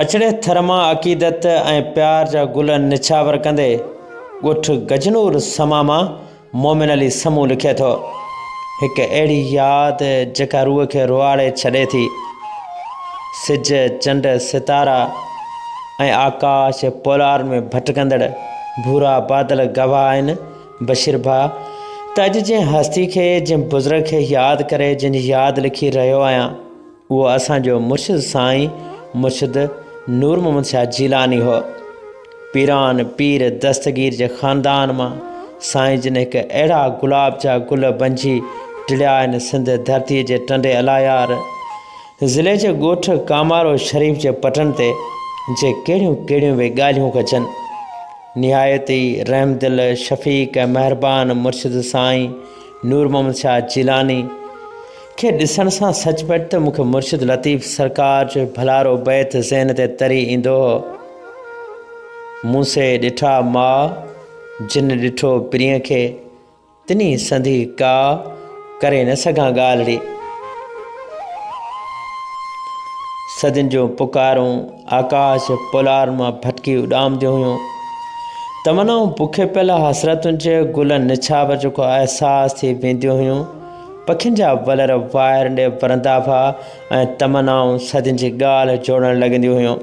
اڇڙي ٿر مان عقيدت ۽ پيار جا گل نڇاور ڪندي ڳوٺ گجنور سما مان مومن علي سمون لکي ٿو، هڪ اهڙي ياد جيڪا روح کي روئاڙي ڇڏي ٿي. سج، چنڊ، ستارا ۽ آڪاش جي پولارن ۾ ڀٽڪندڙ ڀورا بادل گواهه آهن بشير ڀاء ته اڄ جنهن هستي کي، جنهن بزرگ کي ياد ڪري جنهن جي ياد لکي رهيو آهيان، اهو اسان جو مرشد سائين مرشد نور محمد شاهه جيلاني هو. پيران پير دستگير جي خاندان مان سائين جن هڪ اهڙا گلاب جا گل بنجي ٽڙيا آهن سنڌ ڌرتيء جي ٽنڊي الايار ضلعي جي ڳوٺ ڪامارو شريف جي پٽن تي جي ڪهڙيون ڪهڙيون به ڳالهيون ڪجن. نهايت ئي رحمدل، شفيق ۽ مهربان مرشد سائين نور محمد شاهه جيلاني کي ڏسڻ سان سچ پچ ته مون کي مرشد لطيف سرڪار جو ڀلارو بيت ذهن تي تري ايندو هو. مون سي ڏٺا ماء، جن ڏٺو پرينء کي، تنهي سندي ڪا، ڪري نه سگهان ڳالهڙي. صدين جون پڪارون آڪاش پولار مان ڀٽڪي اڏامنديون هيون. تمنائون بکي پيل حسرتن جي گلن نڇاور جيڪو احساس ٿي وينديون هيون. پکين جا ولر وائرن ڏي ورندا هئا ۽ تمنائون صدين جي ڳالهه جوڙڻ لڳنديون هيون.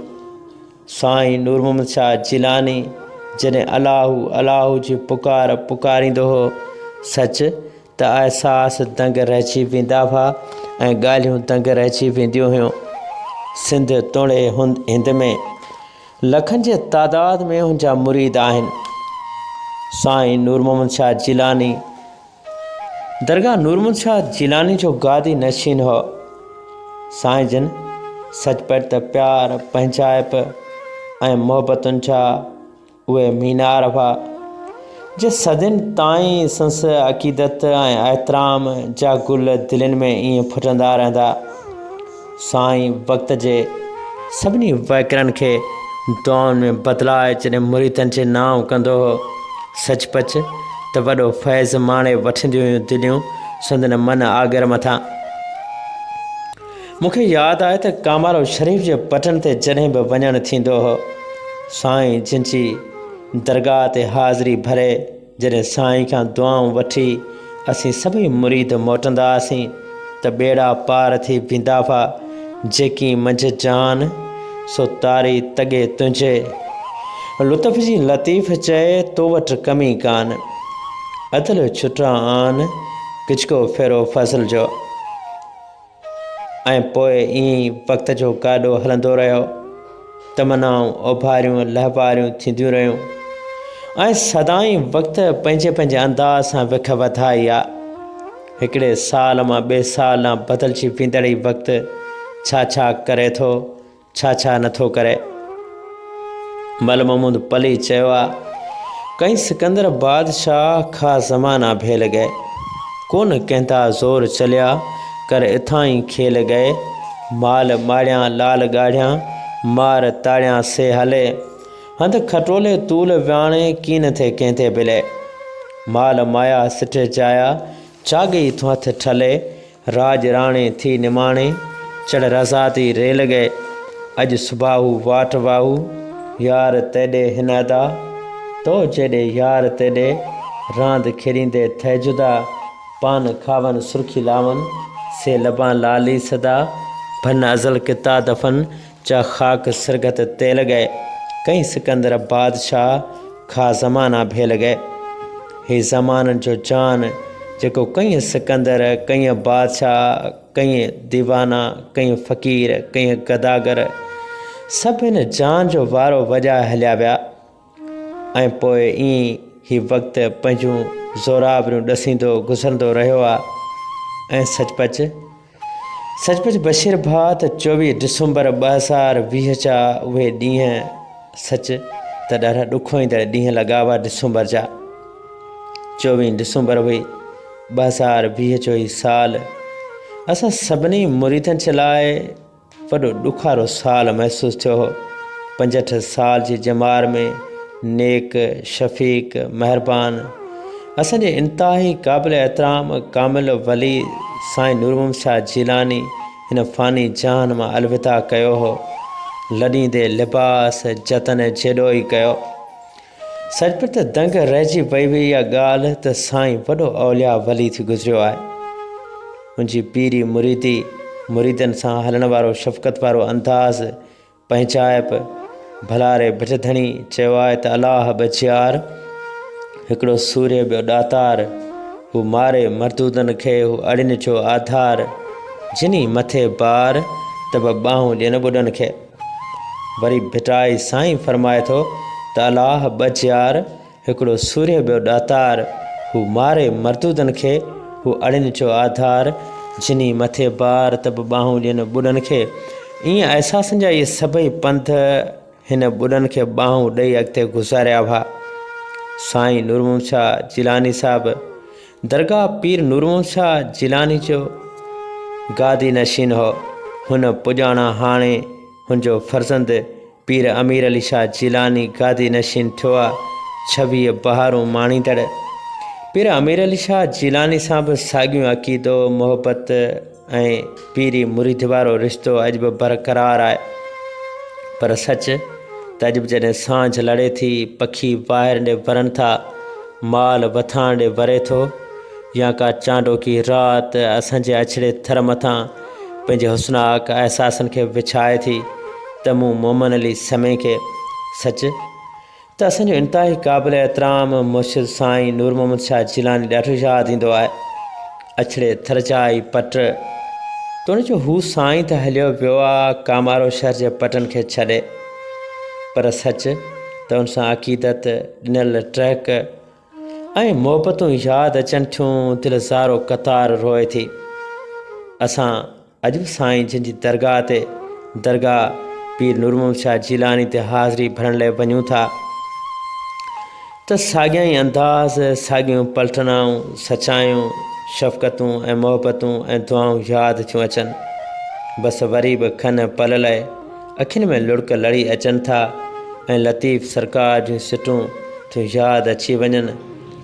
سائين نور محمد شاهه جيلاني جڏهن الله هو الله هو جي پڪار پڪاريندو هو، سچ ته احساس دنگ رهجي ويندا هئا ۽ ڳالهيون دنگ رهجي وينديون هيون. سنڌ توڙي هند ۾ لکن جي تعداد ۾ هن جا مريد آهن. سائين نور محمد شاهه جيلاني درگاهه نور محمد شاهه جيلاني جو گادي نشين هو. سائين جن سچ پچ ته پيار، پنهنجائپ ۽ محبتن جا اهي مينار هئا، جي صدين تائين سنس عقيدت ۽ احترام جا گل دلين ۾ ائين ڦٽندا رهندا. سائين وقت جي سڀني وهڪرن کي دعائن ۾ بدلائي جڏهن مريدن جي نانء ڪندو هو، سچ پچ ته وڏو فيض ماڻي وٺنديون هيون دليون سندن من آڳر مٿان. مون کي ياد آهي ته ڪامارو شريف جي پٽن تي جڏهن به وڃڻ ٿيندو هو، سائين جن جي درگاهه تي حاضري ڀري جڏهن سائين کان دعائون وٺي اسين سڀئي مريد موٽندا هئاسين ته ٻيڙا پار ٿي ويندا هئا، جيڪي منجهه جان، سو تاري تڳي تنهنجي. لطف جي لطيف چئي، تو وٽ ڪمي ڪان. عدل ڇٽا آن، ڪچڪو ڦيرو فضل جو. ۽ پوء ائين ئي وقت جو گاڏو هلندو رهيو. تمنائون اوڀاريون لهواريون ٿينديون رهيون ۽ سدائين وقت پنهنجي پنهنجي انداز سان وک وڌائي آ. هڪڙي سال مان ٻئي سال ڏانهن بدلجي ويندڙ هي وقت ڇا ڇا ڪري ٿو، ڇا ڇا نه ٿو ڪري. مل محمود پلي چيو آ، ڪئين سڪندر بادشاهه کا زمانا ڀيل گئي. ڪونه ڪنهن تا زور چليا، ڪر اٿائين کيل گئي. مال ماڙيان لال ڳاڙهيان، مار تاڙيان سي هلي. هنڌ کٽولي طول وياڻي، ڪين ٿي ڪنهن تي بلي. مال مايا سٽ جايا، چاڳئي ٿو هٿ ٺلي. راڄ راڻي ٿي نماڻي، چڙهه رضا the rail ڳئي. اڄ صباحو واٽ واهو، يار تيڏي هن ادا. تو جيڏي يار تيڏي، راند کيڏيندي ٿئي جدا. پان کاون سرخي لاون، سي لبان لالي سدا. ڀن ازل ڪتا دفن، جا خاڪ سرگت تيل ڳئي. ڪئين سڪندر بادشاهه، کا زمانا ڀيل ڳئي. هي زمانن جو جان، جيڪو ڪئين سڪندر، ڪئين بادشاهه، ڪئين ديوانا، ڪئين فقير، ڪئين گداگر، سڀ هن جان جو وارو وڄائي هليا ويا ۽ پوء ائين ئي هي وقت پنهنجون زوراوريون ڏسيندو گذرندو رهيو آ ۽ سچ پچ سچ پچ بشير ڀاء ته 24 ڊسمبر 2020 جا اهي ڏينهن سچ ته ڏاڍا ڏکوئيندڙ ڏينهن لڳا هئا ڊسمبر جا. 24 ڊسمبر هئي 2020 جو هي سال اسان سڀني مريدن جي لاء وڏو ڏکارو سال محسوس ٿيو هو. 65 سال جي ڄمار ۾ نيڪ، شفيق، مهربان، اسان جي انتهائي قابل احترام ڪامل ولي سائين نور محمد شاهه جيلاني هن فاني جهان مان الوداع ڪيو هو. لڏيندي لباس جتن جيڏو ئي ڪيو. سچ پچ ته دنگ رهجي وئي هئي اها ڳالهه ته سائين وڏو اولياء ولي ٿي گذريو آهي. هن جي پيري مريدي، مريدن سان هلڻ وارو شفقت وارو انداز، پنهنجائپ، ڀلاري ڀٽ ڌڻي چيو آهي ته الله ٻجهيار، هڪڙو سورهيه ٻيو ڏاتار، هو ماري مردودن کي هو اڙين جو آڌار، جني مٿي بار ته به ٻانهون ڏين ٻڏن کي. وري ڀٽائي سائين فرمائي ٿو ته الله ٻجهيار، هڪڙو سورهيه ٻيو ڏاتار، هو ماري مردودن کي، هو اڙين جو آڌار، جني مٿي بار ته به ٻانهون ڏين ٻڏن کي. ائين احساسن جا اهي سڀئي پنڌ هن ٻڏن کي ٻانهون ڏئي اڳتي گذاريا هئا. سائين نور محمد شاهه جيلاني صاحب درگاهه پير نور محمد شاهه جيلاني جو گادي نشين هو. هن پڄاڻان هاڻي هن جو فرزند پير امير علي شاهه جيلاني گادي نشين ٿيو آ، 26 بهارون ماڻيندڙ پير امير علي شاهه جيلاني سان به ساڳيون عقيدو، محبت ۽ پيري مريد وارو رشتو اڄ به برقرار آهي. پر سچ ته اڄ به جڏهن سانجهه لڙي ٿي، پکي واهر ڏي ورن ٿا، مال وٿاڻ ڏي وري ٿو يا ڪا چانڊوڪي رات اسان جي اڇڙي ٿر مٿان پنهنجي حسناڪ احساسن کي وڇائي ٿي ته مون مومن علي سمي کي سچ ته اسان جو انتهائي قابل احترام مرشد سائين نور محمد شاهه جيلاني ڏاڍو ياد ايندو آهي. اڇڙي ٿر جا ئي پٽ توڻي جو هو سائين ته هليو ويو آ ڪامارو شهر جي پٽن کي ڇڏي پر سچ ته ان سان عقيدت، ڏنل ٽهڪ ۽ محبتون ياد اچن ٿيون دل زارو قطار روئي ٿي. اسان اڄ به سائين جن جي درگاهه تي درگاهه پير نور محمد شاهه جيلاني تي حاضري ڀرڻ لاء وڃون ٿا ته ساڳيا ئي انداز، ساڳيون پلٽنائون، سچايون، شفقتون ۽ محبتون ۽ دعائون ياد ٿيون اچن. بس وري به کن پل لاء اکين ۾ لڙڪ لڙي اچن ٿا ۽ لطيف سرڪار جون سٽون ٿيون ياد اچي وڃن،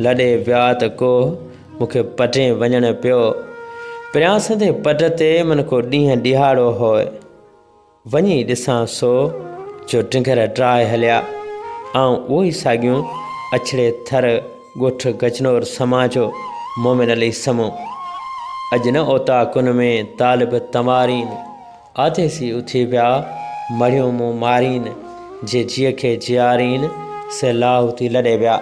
لڏي ويا ته ڪوهه مون کي پٽين وڃڻ پيو. پريان سندي پٽ تي من ڪو ڏينهن ڏيهاڙو هوء. وڃي ڏسان سو جو ڊنگهر ڊاهي هليا. آئون اهو ئي ساڳيون اڇڙي ٿر ڳوٺ گجنور سما جو مومن علي سمون. اڄ نه اوطاقن ۾ طالب تنوارين. آديسي اٿي ويا مڙهيون مون مارين. جي جيء کي جيارين سي لاهوتي لڏي ويا.